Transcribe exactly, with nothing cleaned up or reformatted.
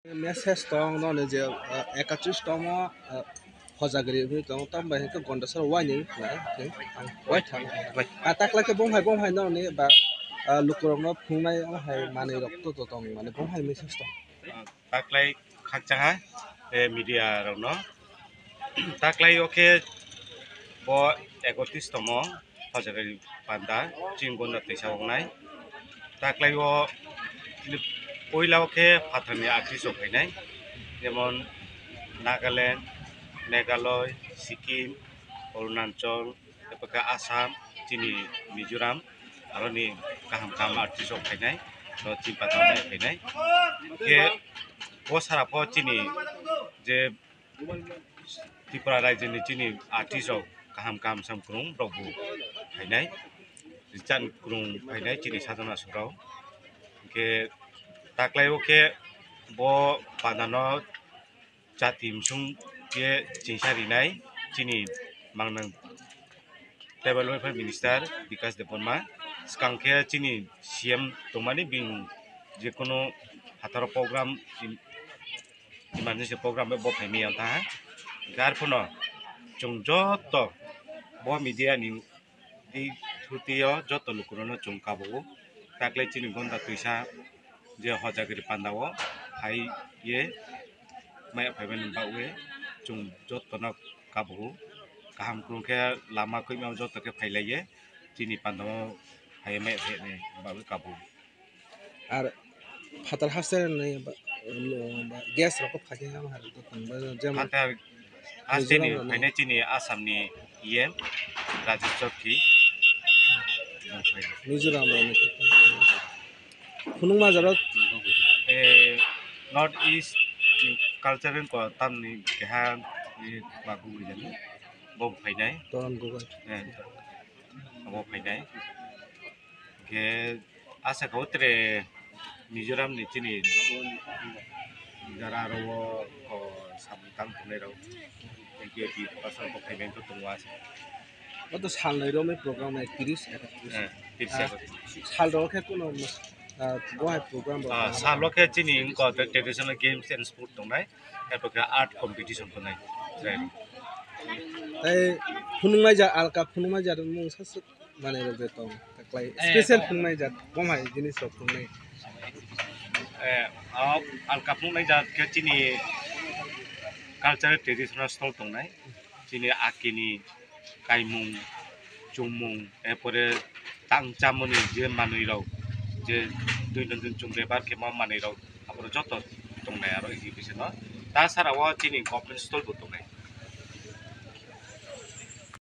Message tong noni je, ah, ekatris tomo, ah, hojagri wngwi tong, tamo bai hwnkhe Gondasara waini khlai, khe ang wai thang. Wai. Ah, taklai khe bong hai, bong hai noni ba, ah, lukurokno phungnai wng hai manwi rok to, to tong, mane bong hai message tong. Ah, taklai khakchangha, eh, media rokno. Taklai o khe bo ekatris tomo hojagri panda chini Gonda twisa wngnai. Taklai o puila o khe phatarni artist rok phainai, jemon Nagaland, Meghalaya, Sikkim, Arunachal, epokhe Assam, chini Mizoram, aroni kaham kaham artist rok phainai, no chini panda o phainai. Khe bo sara pho chini je Tripura rajyoni chini artist rok kaham kaham sam kwrwng rok bo phainai, richard kwrwng phainai chini Sadhana Surao. Hwnkhe taklai o khe bo pandano chati msung khe chingsa rinai chini mangnang Tribal Welfare Minister Bikash Debbarma. Swkang khe chini C M tongmani bini jekunu phataro program, emergency program bai bo phaimani ang tha. Hwnkhe arphano chwng joto bo media ni di thutio joto lukurokno chwng kabugo. Taklai chini Gonda twisa je hojagri panda o phai ye maya phaimani bagwi chwng jotono kabugo. Kaham kwrwng khe lama kwrwima joto khe phailaiye chini panda o phai maya phaimani bagwi kabugo. Ar phatar haste ni ba, ba, gas rok phai khe ham hai rok tong ba, jemon phatar haste ni Mizoram rok phainai chini Assam ni E M Rajesh Chowdhury. Mizoram rok ni phunukma jora, eh, North East culture ko tamni keha, eh, ma gugri jani bo phainai. Toron Gogoi. Eh, abo phainai. Hwnkhe asa kho tere Mizoram ni chini jara aro o, o samung tang tongnai rok. Hwnkhe di pasal bo phaimani to tongo asa. O to sal nai romwi program nai tiris ekatris. Eh, tiris Ah, ekatris. Sal rok khe kuno, ah, bo hai program rok Ah, sal o khe chini wngkha traditional games and sport tongnai. Abo khe art competition tongnai. Tei phunuknai ja alka phunuknai ja mung sa se. Manwi rok je tong, taklai Eh, special tong. Phunuknai jat, bom hai jinis rok phunuknai. Eh, o alka phunuknai jat khe chini cultural traditional stole tongnai. Chini akini kaimung, chumung, erpore tang chamani je manwi rok, je dui don dun chum bebar khe ma manwi rok, abo joto tongnai aro exhibition o. Ta sara o chini government stole bo tongnai.